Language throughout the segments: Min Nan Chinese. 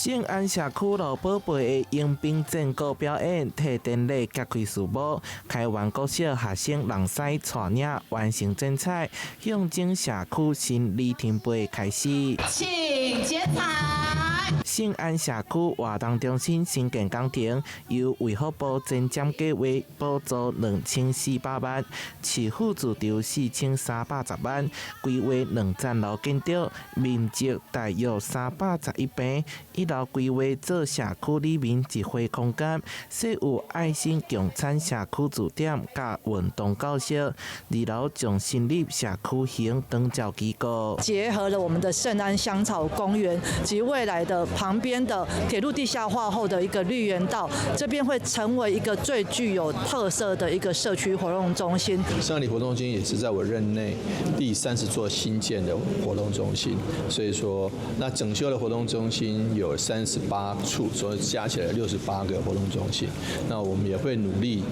聖安社區老寶貝的迎賓戰鼓表演，替典禮揭開序幕。開源國小學生人師帶領完成剪彩，象徵社區新里程碑開始。請剪彩。聖安社區活動中心新建工程，由衛福部前瞻計劃補助2400萬，市府自籌4310萬，規劃兩層樓建築，面積大約311坪。一樓規劃做社區里面集會空間，設有愛心共餐社區駐點佮運動教室。二樓將成立社區型長照機構，結合了我們的聖安香草公園及未來的旁邊的鐵路地下化後的一個綠園道，這邊會成為一個最具有特色的一個社區活動中心。聖安里活動中心也是在我任內第30座新建的活動中心，所以說那整修的活動中心有38處，所以加起來68個活動中心。那我們也會努力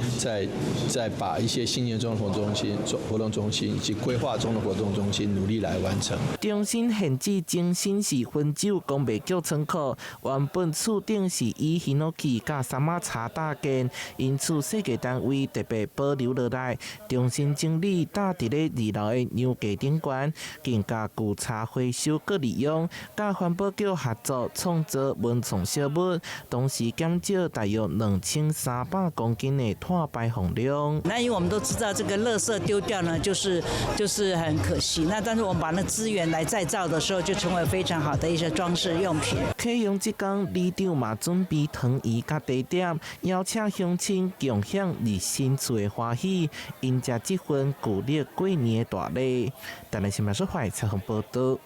再把一些新建中的活動中心、活動中心以及規劃中的活動中心努力來完成。中心現址前身是汾酒工賣局倉庫，原本厝頂是以ヒノキ佮杉仔柴搭建，因此設計單位特別保留落來。重新整理搭佇咧二樓的梁架頂懸，更佮舊柴回收閣利用，佮環保局合作創造文創小物，同時減少大約2300公斤的碳排放量。那因為我們都知道，這個垃圾丟掉呢，就是很可惜。那但是我們把那資源來再造的時候，就成為非常好的一些裝飾用品。啟用這工，里長嘛準備糖圓佮茶點，邀請鄉親共享立新厝的歡喜，迎接這份舊曆過年的大禮。台南新聞採訪報道。